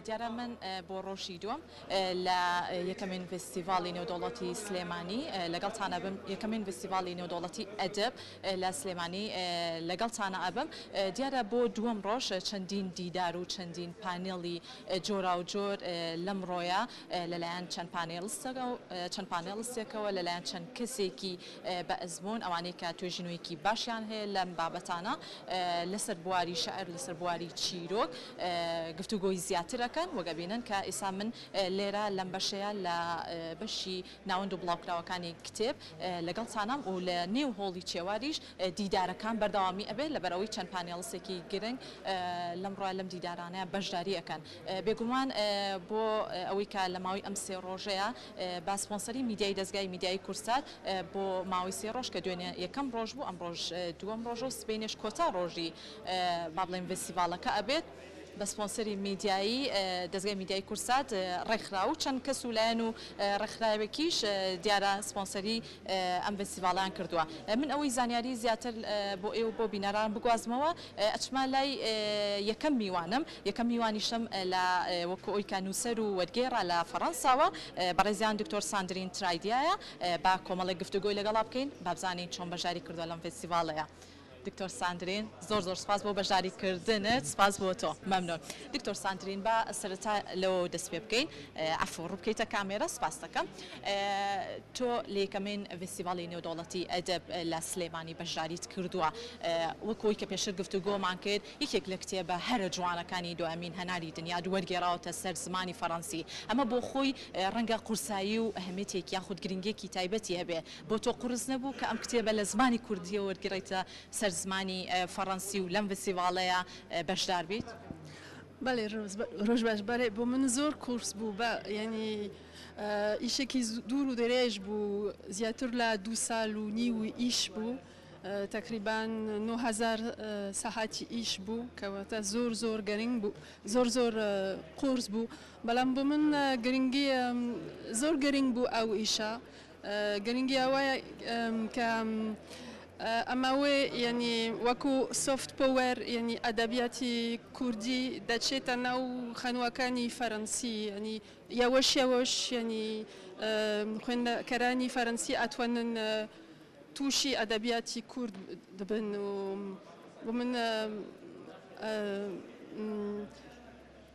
دیارە من بۆ ڕۆژی دووەم لە یەکەمین ڤیستیڤاڵی نێودەوڵەتی سلێمانی لەگەڵتان ئەبم، یەکەمین ڤیستیڤاڵی نێودەوڵەتی ئەدەب لە سلێمانی لەگەڵتانە ئەبم. دیارە بۆ دووەم ڕۆژ چەندین دیدار و چەندین پانێڵی جۆراوجۆر لەمڕۆیە لەلایەن چەند چەند پانێڵستێکەوە لەلایەن چەند کەسێکی بە ئەزموون ئەوانەی کە توێژینەوەیەکی باشیان هەیە لەم بابەتانە لەسەر بواری شعر لەسەر بواری چیرۆک گفتوگۆی زیاتر ئەکەن وەک ئەبینن کە ئیسا من لێرە لەم بەشەیە لە بەشی ناوەند و بڵاوکراوەکانی کتێب لەگەڵتانام و لە نێو هۆڵی چێواریش دیدارەکان بەردەوامی ئەبێت لەبەرئەوەی چەند پانێڵسێکی گرنگ لەمڕۆ لەم دیدارانە بەشداری ئەکەن بێگومان بۆ ئەوەی کە لە ماوەی ئەم سێ ڕۆژەیە بە سپۆنسەری میدیایی دەزگای میدیایی کوردسات بۆ ماوەی سێ ڕۆژ کە دوێنێ یەکەم ڕۆژ بوو ئەمڕۆش دووەم ڕۆژە و سبەینێش کۆتا ڕۆژی با بڵێین ڤیستیڤاڵەکە ئەبێت بە سپۆنسەری میدیایی دەزگای میدیایی کوردسات ڕێکخرا و چەند کەس و لایەن و ڕێکخراوێکیش دیارە سپۆنسەری ئەم ڤیستیڤاڵەیان کردووە. من ئەوەی زانیاری زیاتر بۆ ئێوە بۆ بینەران بگوازمەوە ئەچمە لای یەکەم میوانم، یەکەم میوانیشم لە وەکو ئەوی کە نووسەر و وەرگێڕە لە فەڕەنساوە بەڕێزیان دکتۆر ساندرین ترایدیایە با کۆمەڵێک گفتوگۆی لەگەڵا بکەین با بزانین چۆن بەشداری کردووە لەم ڤیستیڤاڵەیا. دکتۆر ساندرین زۆر زۆر سپاس بۆ بەشداری کردنت سپاس بۆ تۆ مەمنون. دکتۆر ساندرین با سەرەتا لەوەوە دەست پێ بکەین عەفو ڕوو بکەیتە کامێرا سپاست دەکەم تۆ لە یەکەمین ڤیستیڤاڵی نێودەوڵەتی ئەدەب لە سلێمانی بەشداریت کردووە وەک ئەوەی کە پێشتر گفتوگۆمان کرد یەکێک لە کتێبە هەرە جوانەکانی دوایەمین هەناری دنیات وەرگێڕاوەتە سەر زمانی فەڕەنسی ئەمە بۆ خۆی ڕەنگە قورسایی و ئەهمیەتێک یاخود گرنگیەکی تایبەتی هەبێ بۆ تۆ قورس نەبوو کە ئەم کتێبە لە زمانی کوردییەوە وەرگێڕیتە سەر زمانی فەڕەنسی و لەم ڤیستیڤاڵەیا بەشدار بیت؟ بەڵێ ڕۆژ باش، بەڵێ بۆ من زۆر قورس بوو، بە یانی ئیشێکی دوور و درێژ بوو، زیاتر لە دوو ساڵ و نیو ئیش بوو، تەقریبان 9000 سەعاتی ئیش بوو، کەواتە زۆر زۆر گرنگ بوو، زۆر زۆر قورس بوو، بەڵام بۆ من گرنگی زۆر گرنگ بوو ئەو ئیشە، گرنگی ئەوەیە کە ئەمەوێ یەنی وەکو soft power یەنی ئەدەبیاتی کوردی دەچێتە ناو خانووەکانی فەرەنسی یەنی یەوەش یەوەش یەنی خوێندکارانی فەرەنسی ئەتوانن تووشی ئەدەبیاتی کورد دبن و بۆ من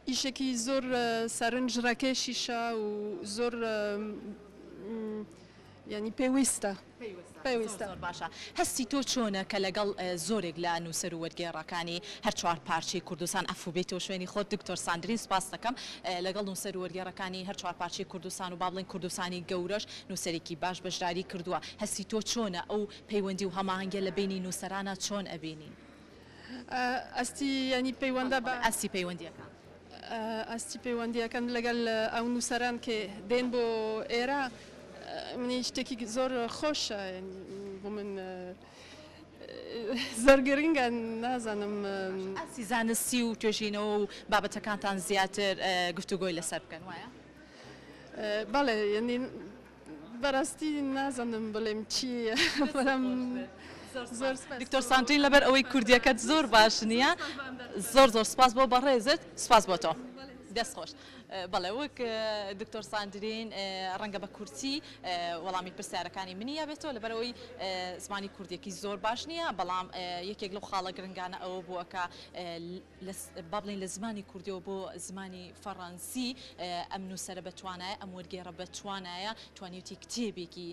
ئیشێکی زۆر سەرنج ڕاکێشیشە و زۆر یانی پێویستە. پێویستە. زۆر باشە. هەستی تۆ چۆنە کە لەگەڵ زۆرێک لە نووسەر و وەرگێڕەکانی هەر چوار پارچەی کوردستان، عەفوو بێیتەوە شوێنی خۆت دکتۆر ساندرین سوپاست دەکەم، لەگەڵ نووسەر و وەرگێڕەکانی هەر چوار پارچەی کوردستان و با بڵێین کوردستانی گەورەش نووسەرێکی باش بەشداری کردووە، هەستی تۆ چۆنە ئەو پەیوەندی و هەماهەنگیە لە بەینی نووسەرانا چۆن ئەبینی؟ ئاستی یانی پەیوەندە بە. ئاستی پەیوەندییەکان. ئاستی پەیوەندییەکان لەگەڵ ئەو نووسەران کە دێن بۆ ئێرە منی شتێکی زۆر خۆشە یانی بۆ من زۆر گرنگە نازانم. ئاستی زانستی و توێژینەوە و بابەتەکانتان زیاتر گفتوگۆی لەسەر بکەن وایە؟ بەڵێ یانی بەراستی نازانم بڵێم چی بەڵام زۆر سپاس. دکتۆر ساندرین لەبەر ئەوەی کوردیەکەت زۆر باش نییە زۆر زۆر سپاس بۆ بەڕێزت سپاس بۆ تۆ دەست خۆش. بەڵێ وەک دکتۆر ساندرین ڕەنگە بە کورتی وەڵامی پرسیارەکانی منی یابێتەوە لەبەرئەوەی زمانی کوردیەکی زۆر باش نییە بەڵام یەکێک لەو خاڵە گرنگانە ئەوە بووە کە با بڵێین لە زمانی کوردیەوە بۆ زمانی فەڕەنسی ئەم نووسەرە بە توانایە، ئەم وەرگێڕە بە توانایە توانیوتی کتێبێکی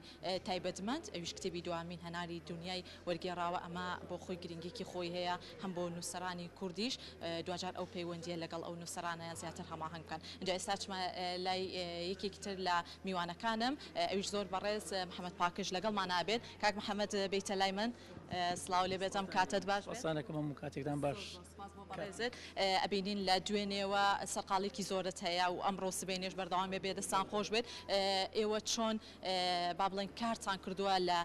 تایبەتمەند ئەویش کتێبی دوامین هەناری دونیای وەرگێڕاوە، ئەمە بۆ خۆی گرنگیەکی خۆی هەیە هەم بۆ نووسەرانی کوردیش دواجار ئەو پەیوەندیە لەگەڵ ئەو نووسەرانە زیاتر هەماهەنگ بکەن. ئینجا ئێستا ئەچمە لای یەکێکی تر لە میوانەکانم ئەویش زۆر بەڕێز محەمەد پاکژ لەگەڵمانا ئەبێت. کاک محەمەد بێیتە لای من. سڵاو لێبێت ئەم کاتەت باش بێت. سپاستان ئەکەم هەموو کاتێکتان باش. زۆر زۆر سپاس بۆ بەڕێزت. ئەبینین لە دوێنێوە سەرقاڵیکی زۆرت هەیە و ئەمڕۆ سبەینێش بەردەوام بێ دەستان خۆش بێت. ئێوە چۆن با بڵێن کارتان کردووە لە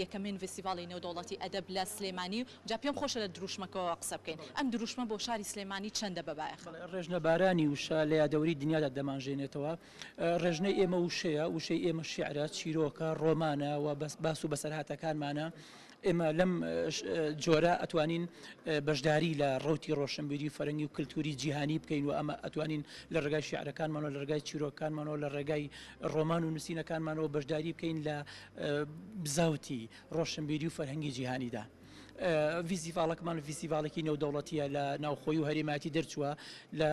یەکەمین ڤیستیڤاڵی نێودەوڵەتی ئەدەب لە سلێمانی و جا پێم خۆشە لە دروشمەکەوە قسە بکەین. ئەم دروشمە بۆ شاری سلێمانی چەندە بە بایەخە؟ بەڵێ ڕێژنە بارانی وشە لە یادەوەری دنیادا دەمانژێنێتەوە. ڕێژنەی ئێمە وشەیە، وشەی ئێمە شیعرە، چیرۆکە، ڕۆمانە و باس و بەسەرهاتەکانمانە. ئێمە لەم جۆرە ئەتوانین بەشداری لە ڕەوتی ڕۆشنبیری و فەرەنگی و کلتوری جیهانی بکەین و ئەمە ئەتوانین لە ڕێگای شیعرەکانمانەوە، لە ڕێگای چیرۆکەکانمانەوە، لە ڕێگای ڕۆمان و نووسینەکانمانەوە بەشداری بکەین لە بزاوتی ڕۆشنبیری و فەرهەنگی جیهانیدا. ڤیستیڤاڵەکەمان ڤیستیڤاڵێکی نێودەوڵەتییە لە ناوخۆی و هەرێمایەتی دەرچووە لە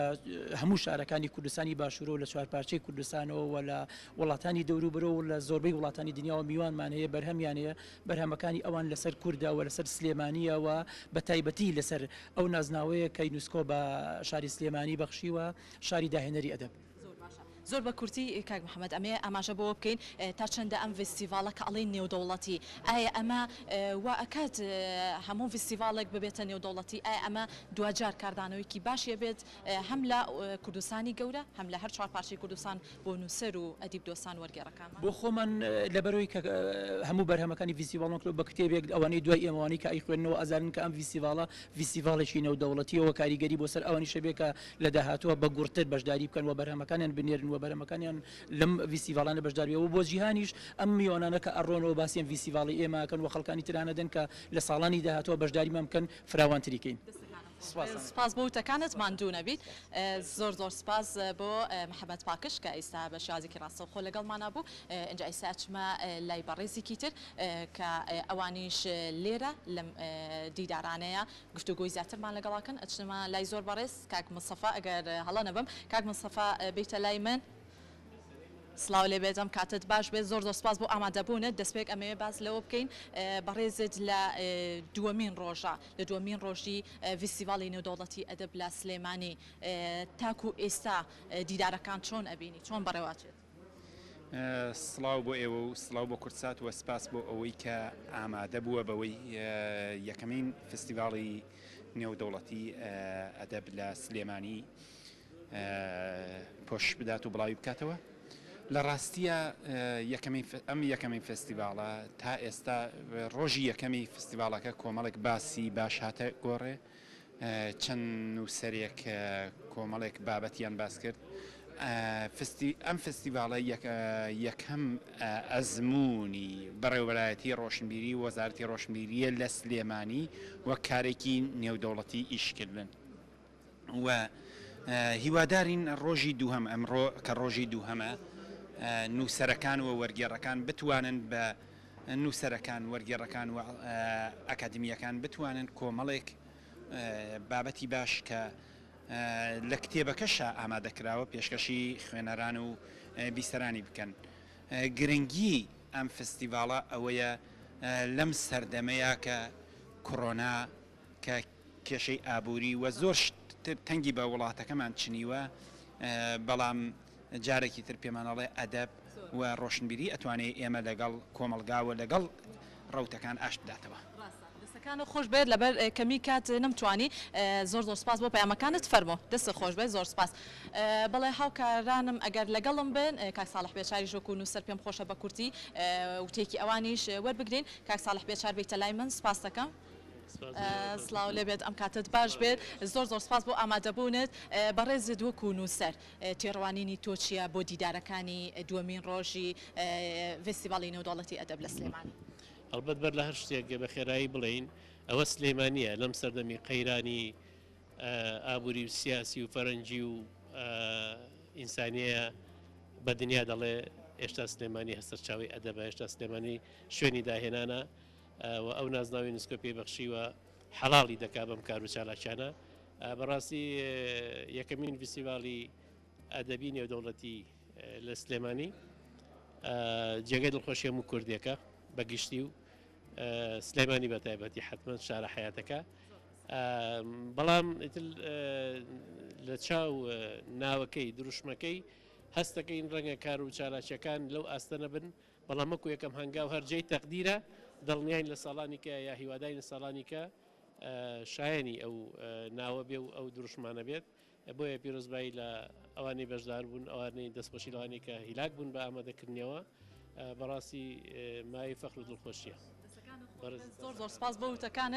هەموو شارەکانی کوردستانی باشوورەوە لە چوارپارچەی کوردستانەوە و لە وڵاتانی دەوروبەرەوە و لە زۆربەی وڵاتانی دنیاوە میوانمان هەیە بەرهەمیان هەیە بەرهەمەکانی ئەوان لەسەر کوردە و لەسەر سلێمانییە و بە تایبەتی لەسەر ئەو نازناوەیە کە یونسکۆ بە شاری سلێمانی بەخشیوە شاری داهێنەری ئەدەب. زۆر باشە زۆر بە کورتی کاک محمد ئەمەیە ئاماژە بەوە بکەین تا چەندە ئەم ڤیستیڤاڵە کە ئەڵێین نێودەوڵەتی ئایا ئەمە وا ئەکات هەموو ڤیستیڤاڵێک ببێتە نێودەوڵەتی ئایا ئەمە دواجار کاردانەوەیەکی باشی ئەبێت هەم لە کوردستانی گەورە هەم لە هەر چوار پارچەی کوردستان بۆ نووسەر و ئەدیب دۆستان وەرگێڕەکانمان؟ بۆ خۆمان لەبەرئەوەی کە هەموو بەرهەمەکانی ڤیستیڤاڵمان کردووە بە کتێبێک ئەوانەی دوای ئێمە ئەوانەی کە ئەیخوێننەوە ئەزانن کە ئەم ڤیستیڤاڵە ڤیستیڤاڵێکی نێودەوڵەتییە و کاریگەری بۆ سەر ئەوانیش هەبێت کە لە داهاتووە بە گوڕتر بەشداری بکەن و بەرهەمەکانیان بنێرن و بەرهەمەکانیان لەم ڤیستیڤاڵانە بەشدار بێ و بۆ جیهانیش ئەم میوانانە کە ئەڕۆنەوە باسی ئەم ڤیستیڤاڵی ئێمە ئەکەن و خەڵکانی تر هانەدەن کە لە ساڵانی داهاتووە بەشداریمان بکەن فراوانتری کەین. سپاس بۆ وتەکانت ماندوو نەبیت. زۆر زۆر سپاس بۆ محەمەد پاکش کە ئیستا بە شێوازێکی ڕاستەوخۆ لەگەڵمانا بوو. ئینجا ئیستا ئەچمە لای بەڕێزیکی تر کە ئەوانیش لێرە لەم دیدارانەیە گفتوگۆی زیاترمان لەگەڵا کەن. ئەچمە لای زۆر بەڕێز کاک مستەفا ئەگەر هەڵە نەبم. کاک مستەفا بێیتە لای من. سڵاو لێ بێت ئەم کاتەت باش بێت زۆر زۆر سپاس بۆ ئامادەبوونت دەستپێک ئەمەوێ باس لەوە بکەین بەڕێزت لە دووەمین ڕۆژە لە دووەمین ڕۆژی ڤیستیڤاڵی نێودەوڵەتی ئەدەب لە سلێمانی تاکو ئێستا دیدارەکان چۆن ئەبینی چۆن بەڕێوەچێت؟ سڵاو بۆ ئێوە و سڵاو بۆ کوردسات و سپاس بۆ ئەوەی کە ئامادە بووە بەوەی یەکەمین فستیڤاڵی نێودەوڵەتی ئەدەب لە سلێمانی پۆشش بدات و بڵاوی بکاتەوە. لە ڕاستییا یەکەمین ئەم یەکەمین فێستیڤاڵە تا ئێستا ڕۆژی یەکەمی فستیڤاڵەکە کۆمەڵێک باسی باش هاتە گۆڕێ چەند نووسەرێک کۆمەڵێک بابەتیان باس کرد ئەم فستیڤاڵە یەکەم ئەزموونی بەڕێوەبەرایەتی ڕۆشنبیری وەزارەتی ڕۆشنبیریە لە سلێمانی وەک کارێکی نێودەوڵەتی ئیشکردن. و هیوادارین ڕۆژی دووهەم ئەمڕۆ کە ڕۆژی دووهەمە نووسەرەکان و وەرگێڕەکان بتوانن بە نووسەرەکان وەرگێڕەکان و ئەکادمیەکان بتوانن کۆمەڵێک بابەتی باش کە لە کتێبەکەشا ئامادە کراوە پێشکەشی خوێنەران و بیسەرانی بکەن. گرنگی ئەم فستیڤاڵە ئەوەیە لەم سەردەمەیە کە کۆرۆنا کە کێشەی ئابووری و زۆر شت تر تەنگی بە وڵاتەکەمان چنیوە، بەڵام جارێکی تر پێمان ئەڵێ ئەدەب و ڕۆشنبیری ئەتوانێ ئێمە لەگەڵ کۆمەڵگا و لەگەڵ ڕەوتەکان ئاشت بداتەوە. ڕاستە دەستەکانت خۆش بێت لەبەر کەمی کات نەمتوانی زۆر زۆر سپاس بۆ پەیامەکانت فەرموو دەستت خۆش بێت زۆر سپاس بەڵێ هاوکارانم ئەگەر لەگەڵم بن کاک ساڵح بێچاریش وەکو نووسەر پێم خۆشە بە کورتی وتەیەکی ئەوانیش وەربگرین کاک ساڵح بێچار بێیتە لای من سپاست دەکەم. سڵاو لێبێت ئەم کاتەت باش بێت زۆر زۆر سپاس بۆ ئامادەبوونت بەڕێزت وەکو نووسەر تێڕوانینی تۆ چییە بۆ دیدارەکانی دووەمین ڕۆژی ڤێستیڤاڵی نێودەوڵەتی ئەدەب لە سلێمانی؟ ئەڵبەت بەر لە هەر شتێک بە خێرایی بڵێین ئەوە سلێمانییە لەم سەردەمی قەیرانی ئابووری و سیاسی و فەرەنگی و ئینسانیەیە بە دنیا دەڵێ ئێشتا سلێمانی هەر سەرچاوەی ئەدەبە ئێشتا سلێمانی شوێنی داهێنانە و ئەو نازناوی یونسکۆ پێی بەخشیوە حەڵاڵی دەکا بەم کار و چالاکیانە بەڕاستی یەکەمین ڤیستیڤاڵی ئەدەبی نێودەوڵەتی لە سلێمانی جێگەی دڵخۆشی هەموو کوردێکە بە گشتی و سلێمانی بە تایبەتی حتمما شارە حیاتەکە بەڵام لە چاو ناوەکەی دروشمەکەی هەستەکەین ڕەنگە کار و چالاکیەکان لەو ئاستە نەبن بەڵام وەکو یەکەم هەنگاو هەر جێی تەقدیرە، دڵنیاین لە ساڵانی کە یا هیوادارین لە ساڵانی کە شایەنی ئەو ناوە بێ و ئەو دروشمانە بێت، بۆیە پیرۆزبایی لە ئەوانەی بەشدار بوون، ئەوانەی دەستخۆشی لەوانەی کە هیلاک بوون بە ئامادەکردنیەوە، بەڕاستی مایەی فەخر و دڵخۆشیە. زۆر زۆر سپاس بۆ وتەکانت.